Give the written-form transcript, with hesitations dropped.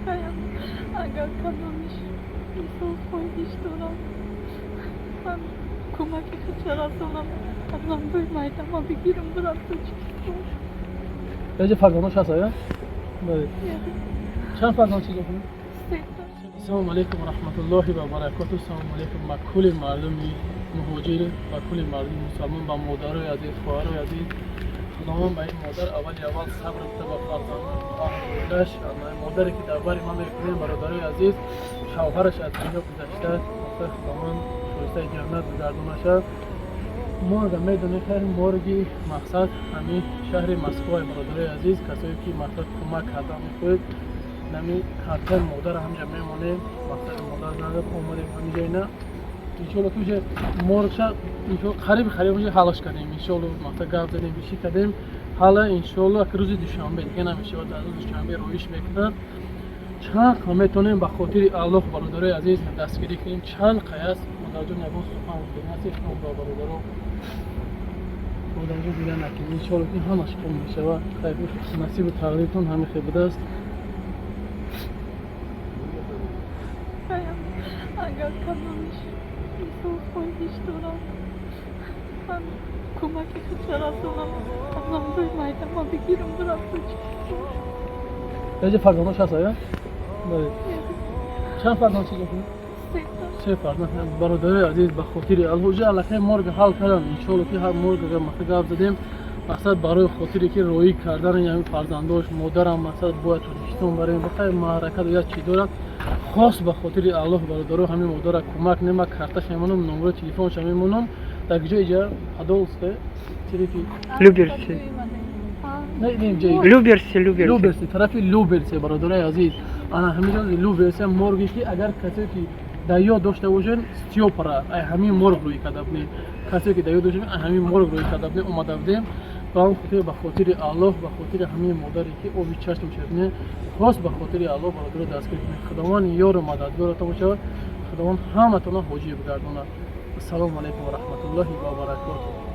Агар кадомиш мисол хоҳиш дорам, ман кӯмаки худша расонам, фарзандои майдама бигирам, бурам Тоҷикистон. Реҷа фарзандош ҳаст, ая? Бале. Чанд фарзанд чизо кунед? Сета. Ассалому алайкум ва раҳматуллоҳи ва баракоту. Ассалому алайкум ба кулли мардуми муҳоҷир, ба кулли мардуми мусалмон, ба модарои азиз, хоҳарои азиз. Худованд ба ин модар аввали аввал сабр бида, ба фарзандаш. Модаре ки дар бари ман мекунем, бародарои азиз, шавҳараш аз дунё гузашта, Худованд шоистаи ҷаннат бигардонаша. Морга медонед, хайр, морги мақсад ҳамин шаҳри Москваи. Бародарои азиз, касое ки мақсад кӯмак кардан мехоҳед, нами картаи модара ҳамҷа мемонем. Мақсади модар назар омадем ҳамиҷа, ина иншолло ки уже моргша иншолло қариб қариб уже ҳалш кардем. Иншолло мақсад гап задем, иши кардем, ҳала иншолло ак рӯзи душанбе дига намешавад, дар рӯзи душанбе роиш мекунад. Чанд қа метавонем ба хотири Аллоҳ, бародарои азиз, дастгирӣ кунем, чанд қай аст. Модарҷон, ягон сухан гуфтани ҳасти шумо ба бародаро? Модарҷон, дига накунем, иншолло ки ҳамаш хуб мешавад. Хайр, насибу тақдиртон ҳамин хел будааст. Агар кадомиш мисол хоҳиш дорам, ман кӯмаки худша расонам, фарзандои майдама бигирам, бурам Тоҷикистон. Реҷа фарзандош ҳаст, ая? Бале. Чанд фарзанд чизо кунед? Сета. Се фарзанд. Бародарои азиз, ба хотири Аллоҳ уже аллакай морга ҳал кардам. Иншолло ки ҳар морга мақсад гап задем, мақсад барои хотире ки роӣ кардани ҳамин фарзандош, модарам мақсад бояд Тоҷикистон барем, бахайр маҳракат як чӣ дорад хос. Ба хотири Аллоҳ, бародаро, ҳамин модара кӯмак нема, карташа мемонам, номерои телефонша мемонам. Дар ҷо иҷа Подольск тарафи Люберцы. Не, не, ҷои Люберцы, Люберцы. Люберцы, тарафи Люберцы. Бародарои азиз, ана ҳамин Люберцы морге ки агар касе ки дар ёд дошта бошед, Стёпара ай ҳамин морг рӯй карда будем. Касе ки дар ёд дошта, ай ҳамин морг рӯй карда будем, омада будем. Ба он хотир, ба хотири Аллоҳ, ба хотири ҳамин модаре ки оби чашм шабне хос, ба хотири Аллоҳ, бародаро, дастгирӣ кунед. Худованд ёру мададгоратон бошад, Худованд ҳаматонро ҳоҷӣ бигардонад. Ассалому алайкум ва раҳматуллоҳи ва баракотуҳ.